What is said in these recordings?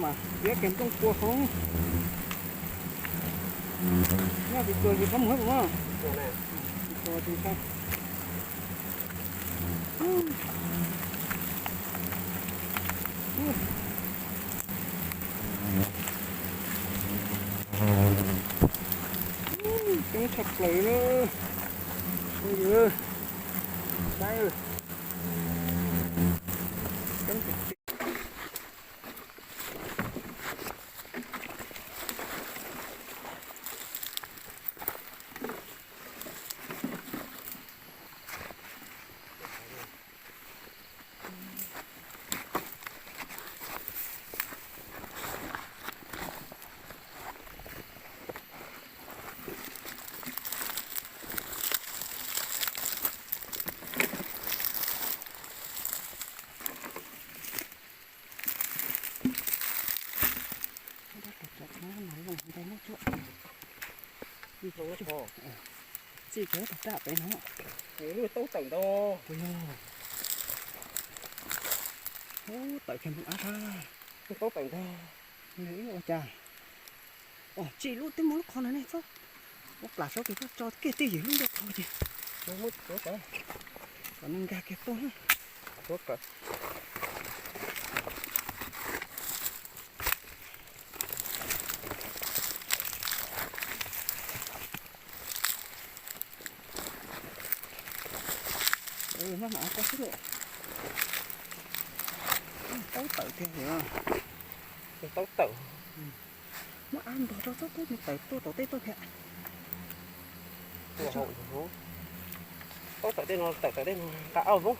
Mas piav kiag nplooj kua hoob. Nyob tsis txuas tsis txhob mus hab mas. Tsis txuas tsis ntshai. Coob tshaj plaws na. Phooj ywg, saib. Txij kiag tog raj pem no. Lub taub tawm ntau. Ub, tawm kiag nplooj ab tag. Lub taub tawm ntau. Ua cas? Os, tsis lub twb muaj lub qhov no ne, txhob ua plam saud ces koj tso kiag tij ywm lub ncauj qhov ces kom nws nkag kiag tuaj. Maj mam koj xwb. Taub tawm tiag. Taub tawm. Muab ab ntog rau txhob tub nws tawm tuaj tom tej tuaj thiab. Taub tawm tej no, tawm tawm tej no nqa ab voob.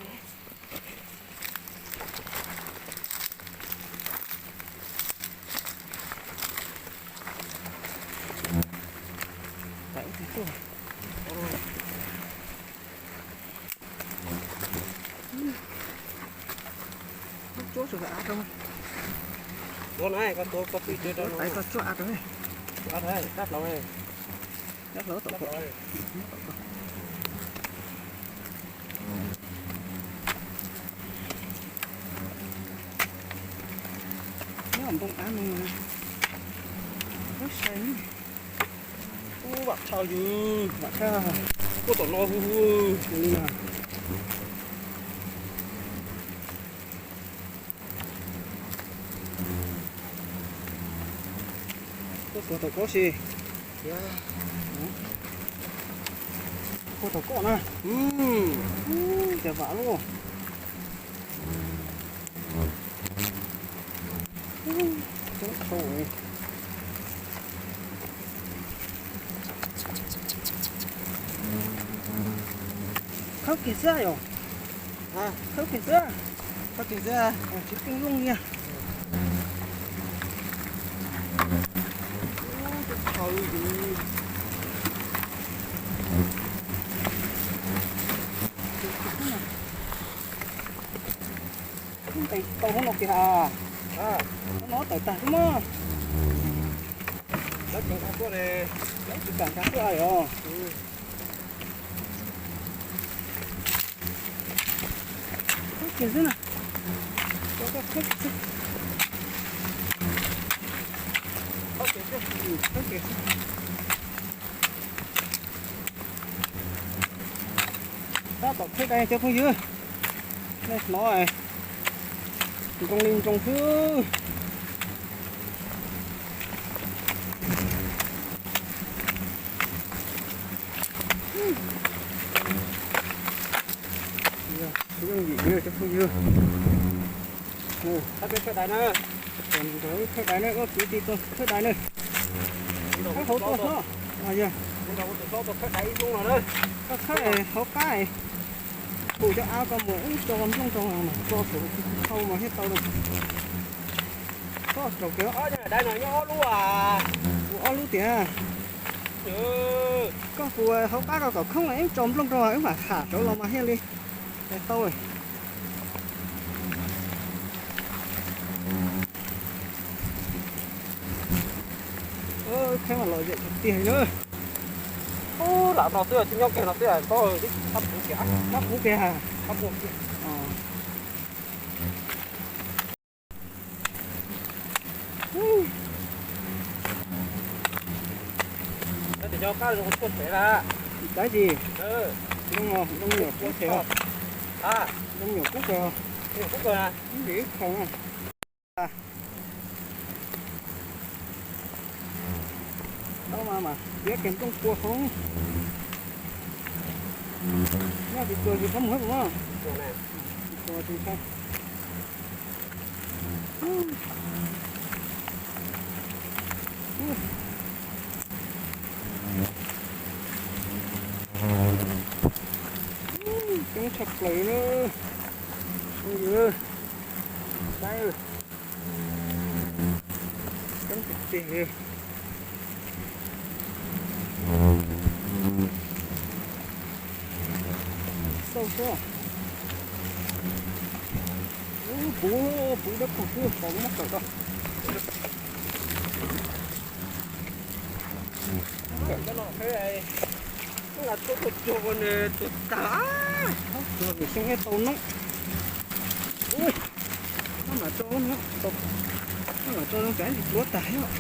Tawm ib tug tuaj. Tsuab tsuag av rau. Tuav na, koj tuav koj pw tsuab av rau. Dab hlau, dab hlau tom koj. Nyob npoo av no, ub sai. Ub, vam tshaj ywg, vam tshaj. Kuj tom no hu hu li na. Tuaj puag tom koj si. Puag tom koj na. Cas vam luaj. Khawb kiag xwb yom. Khawb kiag xwb. Tsis pheej looj li. Tau hauv no kiag. No tawm tag xwb mas. Lawv tsis kam nkag tuaj os. Khawb kiag xwb na. Khawb kiag xwb. Tab tom khawb dai cov phooj ywg, nej hnov nroo li nroo xwb. Yooj yim cov phooj ywg. Khawb dai na, khawb dai na, ua kwv tij tuaj khawb dai na. Khawb hauv tuaj xwb. Koj khawb hauv qab, kuv cov av koj mus ib co nplooj rau mas tso saum hau mas thiaj tau. Txhob saum kev. Ua ob lub tiag. Koj kuv hauv qab koj kom khoob ib co nplooj rau wb mam ham saud los mas thiaj li tau. Khawb mas lom zem tiag tiag li na. Lam no xwb, tsis nyob kiag no xwb, tau tab puv kiag, tab puv kiag, tab puv kiag. Tab puv kiag. Yog qab zoo tuaj tsev la. Tab sis zoo, zoo nyuam kub tsev, zoo nyuam kub kawg, kub kawg na. Ib khaws na. Tau mas mas tiab kiag nplooj pua hoob. Nyob tsis tsuas tsis txhob mus hauv no. Tsis tsuas tsis ntshai. Coob tshaj plaws na. Phooj ywg, saib, coob tiag tiag li. Xauj xwb. Puv, puv dawb paug xwb, tau muab kawm tau. Kawm cov no, lam tuaj tuaj cuag ua nws tuag tag. Cuag nws xyoob thiab tau noob. Ui, maj mam tso, maj mam tso zoo tsam tsis pluav tag thiab.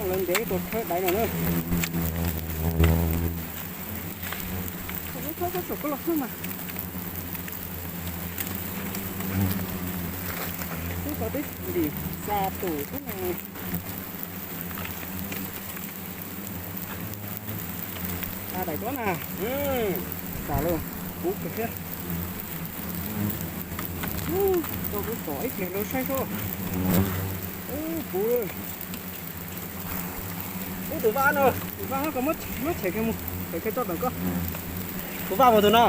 Lawv ntiav ib tug khawb daiv no na. Lub khawb koj saum koj los khawb mas. Twb tau tib lim xa tus xwb ne. Xa daim ko na. Xa lawm, puv kawg thiab. Koj kuj pom ib pliag rau saib seb. Ub, puv. Ub, tus vaj no, tus vaj no koj muab tshem kiag mus, tshem kiag tso ntawm koj. Tus vaj puas tus no?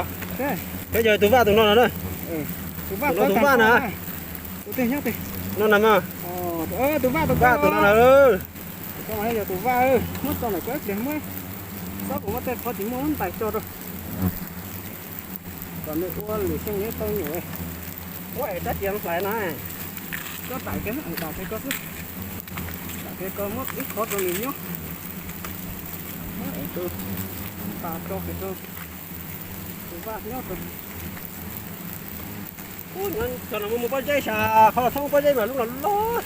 Peb yog tus vaj tus no no na. Tus vaj, tus vaj na. Tus twg nyob twg? No na mas. Tus vaj tus vaj tus no na. Koj mas yog tus vaj, muab tso ntawm koj ib pliag muab. Txhob kom muaj tej qhov tsis muaj lub ntais tso rau. Kom nws ua lwm xyoo nws tau nyuam. Ua es rab cia hlais no. Koj dam kiag, dam kiag koj xwb. Dam kiag koj muab ib qhov rau nws nyob. Muab es tus npas tso kiag rau tus vaj nyob rau. Ub, cov no mus pob zeb sas, qhov los txhob mus pob zeb mas lub no loj.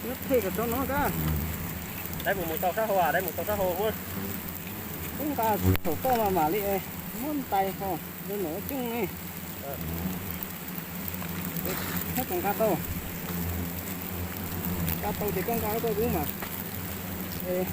Nyob them kom tso no kab. Dai mus mus tau sab hauv, dai mus tau sab hauv muab. Ub, nqa thaum toj mas mam li es muab ntais ho, nws nov coob ne. Thiab tseem nqa tau. Nqa tau ces koj nqa koj kub mas. Es